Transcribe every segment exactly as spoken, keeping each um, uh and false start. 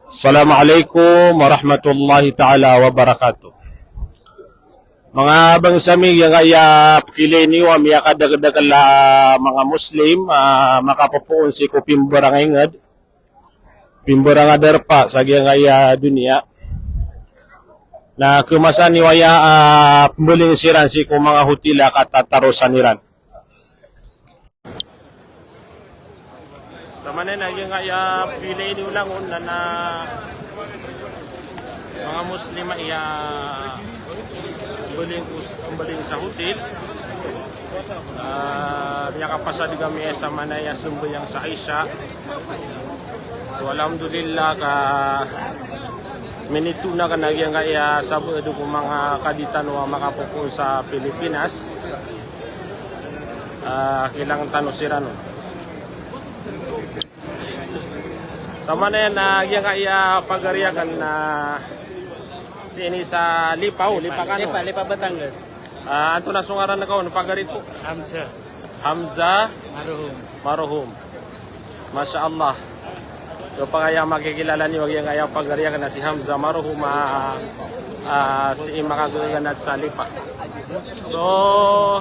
Assalamualaikum warahmatullahi taala wabarakatuh. Manga bangsa mi, giyangkaya pkilay niyo a miyakadakdakl a manga Muslim a makapopoon sii ko pimbarang a ingd, pimbarang a darpa sa giyangkaya doniya, na khamasaan iyo aya a pmbaling siran sii ko manga hotel a katatarosan iran. Sa maana niyan a giyangkaya pkilay niyo langon na, na manga Muslim aya mbaling ko, mbaling sa hotel. Ah, miyakapasad kami sa maana niyan a sambayang sa Isha. So, alhamdulillah, ka minitoon akn a giyangkaya sabaad ko manga kadi tano a makapopoon sa Pilipinas. Ah, kilang tano siran on. Sa maana niyan a giyangkaya pagari akn na sii ini sa Lipa, o, Lipa kano? Lipa, Lipa Batangas. Ah, antonaa so ngaran ka on, pagari ko? Hamza. Hamza? Maruhum. Maruhum. Masha Allah. So, pagaya makikilala niyo a giyangkaya pagari akn na si Hamza Maruhum a, ah, sii makagaganad sa Lipa. So,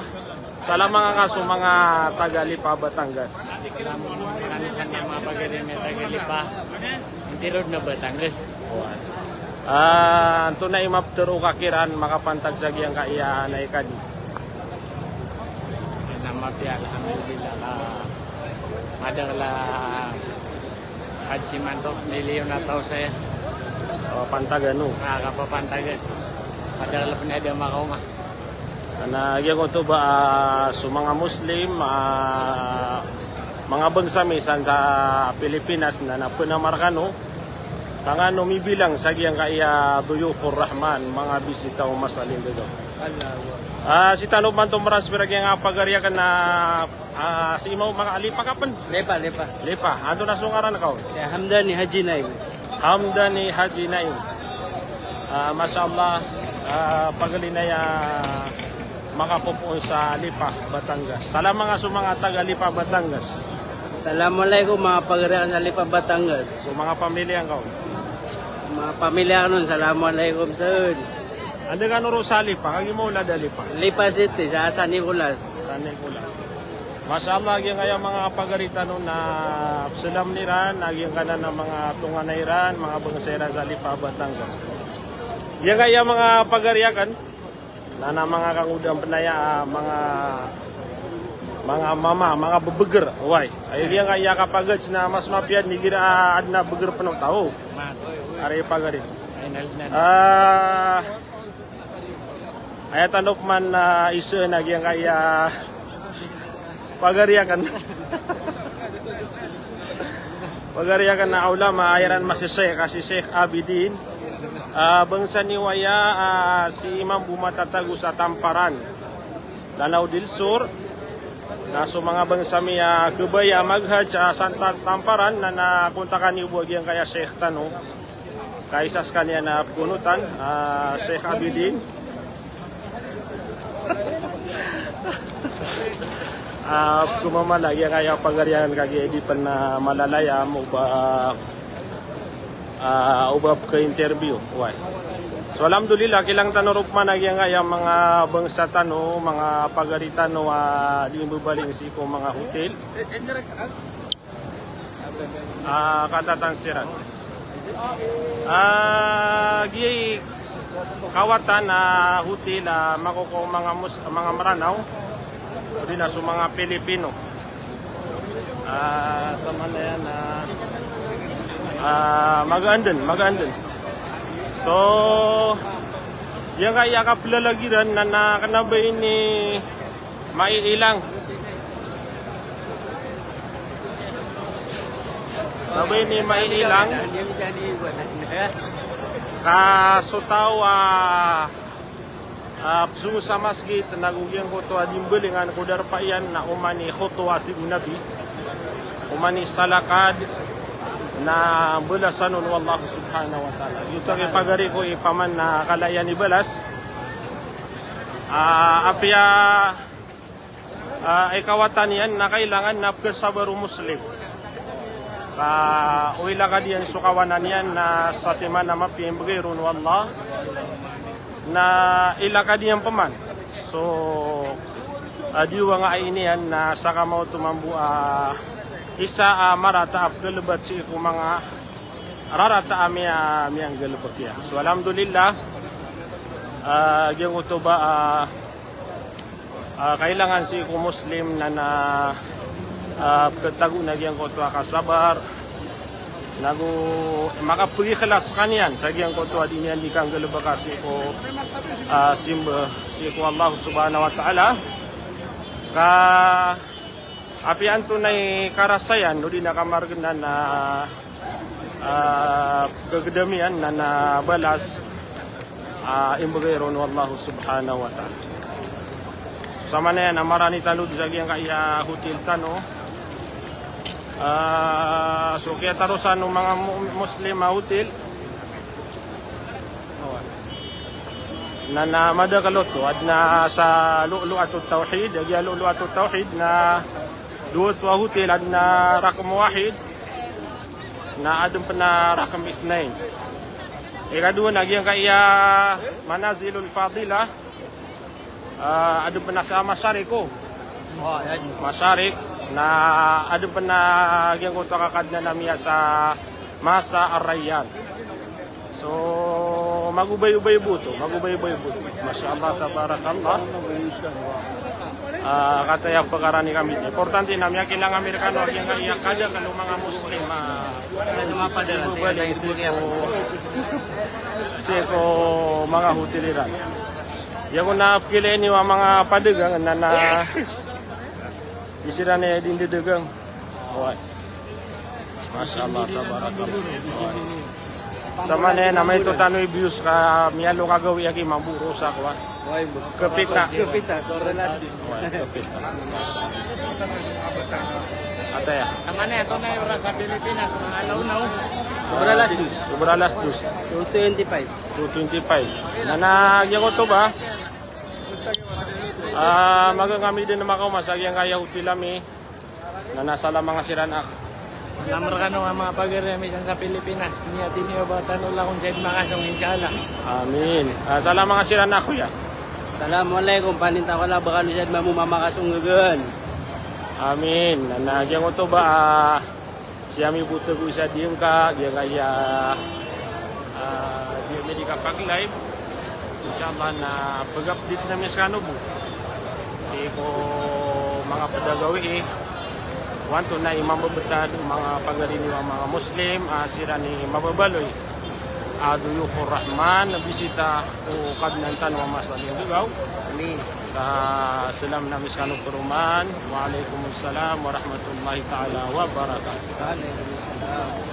salam angka so manga taga Lipa, Batangas. Salam angka so manga pagari a taga Lipa. Intiroon na Batangas. Ah, antonaa i maptharo ka kiran makapantag sa giyangkaya a kadi? Na mapiya, alhamdulillah, ka madakl a Hajj imanto, miliyon a taw saya. O, pantagan o. Ah, kapapantagan. Madakl pn a da makaoma. Na giyangkoto ba, ah, so manga Muslim, ah, manga bangsa mi san sa Pilipinas na, na pnamar kano, tangkano mibilang sa giyangkaya duyufur Rahman, manga bisita o masa a lindg. Ah, sii tano pman tomaras pira giyangkaya pagari akn na, ah, sii manga Lipa ka pn? Lipa, Lipa. Lipa. Antonaa so ngaran ka on? Ya, Hamdani Haji Naim. Hamdani Haji Naim. Ah, masha Allah, ah, pagari na aya makapopoon sa Lipa, Batangas. Salam angka so manga taga Lipa, Batangas. Assalamualaikum, manga pagari akn sa Lipa, Batangas. So manga pamilya ngka on? Manga pamilya akn on, assalamualaikum sir. Anda kano roo sa Lipa, kagiya mawlad a Lipa? Lipa City, sa San Nicolas. San Nicolas. Masha Allah, giyangkaya manga pagari tano na pzalam iran, giyangkanan a manga tonganay iran, manga bangsa iran sa Lipa, Batangas. Giyangkaya manga pagari akn, na, na manga kangodaan pn aya, ah, manga, manga mama, manga bbgr, oway. Aya giyangkaya kapagad na mas mapiya dn igira, ah, adn a bbgr pn o taw. Ari pagari. Ah, Aya tano pman na isa na giyangkaya pagari akn. Pagari akn na ulama, aya iran mas si Sheikh, si Sheikh Abidin. Ah, bangsa niyo aya, ah, si Imam bo matatago sa Tamparan, Lanao del Sur. Na so manga bangsa mi a khabaya maghaj sa Santa Tamparan na, na kontakan iyo bo giyangkaya Sheikh tano. Ka isa skaniyan a pgonotan, ah, Sheikh Abidin. Ah, pkhomamala giyangkaya pagari akn kagiya di pn, ah, malalayam o ba, ah, o ba pkha-interview. Oway. So, alhamdulillah, kilang tano roo pman a giyangkaya manga bangsa tano, manga pagari tano, ah, di mbabaling sii ko manga hotel. Ah, katatan siran. Ah, giyai kawatan a hotel a makokowa o manga Mus-, manga Mranaw, odi na so manga Pilipino. Ah, sa maana niyan, ah, ah, magaan dn, magaan dn. So, giyangkaya kaplalagid iran na, na kna ba ini maiilang. Kna ba ini maiilang. Ka so taw a, ah, pzongo sa masgit, nago giyangkoto a di mbalingan ko darpa iyan na oman i khutwa, tig o Nabi. Oman i salakad na balasan on o Allah subhanahu wa ta'ala. Giyoto a pagari ko i paman na kala iyan i balas. Ah, apiya Ah, ikawanan iyan na kailangan na pkhasabar o Muslim. Ka o ilakad iyan so kawanan iyan na satiman a mapiya i mbgay ron o Allah, na ilakad iyan pman. So, ah, diwang a aya niyan na sakamaoto mambo a isa a marata a pkhalbat sii ko manga rarata a miya, miyanggalbk iyan. So, alhamdulillah, ah, giyangkoto ba, ah, ah, kailangan sii ko Muslim na, na, ah, pkhatago na giyangkoto a kasabar, nago makapagiklas skaniyan sa giyangkoto a di niyan di kanggalbka sii ko, ah, simba sii ko Allah Subhanahu wa Ta'ala. Ka apiya antonaa i karasaan o di na kamargn na, ah, kagdam iyan na, na balas, ah, imbgay ron o Allah Subhanahu wa Ta'ala. Samanaya na marani tano dn sa giyangkaya hotel tano. Ah, so kiyatarosan o manga mu-, Muslim a hotel na, na madakl oto, adn a sa Lu'lu'atut Tawhid, a giya Lu'lu'atut Tawhid na dowa oto a hotel, adn a rakm wahid, na adn pn a rakm ithnain. Ikadowa na giyangkaya Manazilul Fadilah, ah, adn pn a sa Masharik o. Masharik, na adn pn a giyangkoto a kakadnan ami a sa Masa Ar-Rayyan. So, magobay-obay bo oto, magobay-obay bo oto. Masha Allah, tabarakallah. Ah, kataya pkarani kami. Importante na miyakilang ami rkano a giyangkaya kadakl o manga Muslim a mababaloy sii ko, sii ko manga hotel iran. Aya kon a pkilay niyo a manga padagang na, na di siran i di ndadagang. Oway. Masha Allah, tabarakallah. Oway. Samanaya na maito tano i views ka miyalo kagawii aki mambo rosak, oway. Kapita. Kapita, sobrang last. Oway, kapita. Masha Allah. Ataya. Samanaya, tonaa i oras sa Pilipinas, manga alaw na, o. Sobrang last dos. Sobrang last dos. Two twenty-five. Two twenty-five. Na, na giyangkoto ba? Ah, magaan ami dn a makaoma sa giyangkaya hotel ami. Na, na salam angka siran, akh. Salam rkano a manga pagari ami san sa Pilipinas. Pniyati niyo ba tano lakon sa id makasong, insha Allah. Amin. Ah, salam angka siran, akh, kuya. Assalamu alaikum, paninta ko la ba kano sa id mamo mamakasong gagn. Amin. Na, na giyangkoto ba, ah, sii ami bo tago sa D M ka, giyangkaya, ah, D M ini kapag-live. Insha Allah na pag-update ami skano bo sii ko manga pd a gawii. Antonaa i mambebetad o manga pagari niyo a manga Muslim, ah, siran i mababaloy a duyufur Rahman, bisita o Kadnan tano a masa a giyangkoto a gawii. Amin. Sa salam ami skano paroman. Wa alaikumussalam warahmatullahi ta'ala wabarakatuh. Wa alaikumussalam.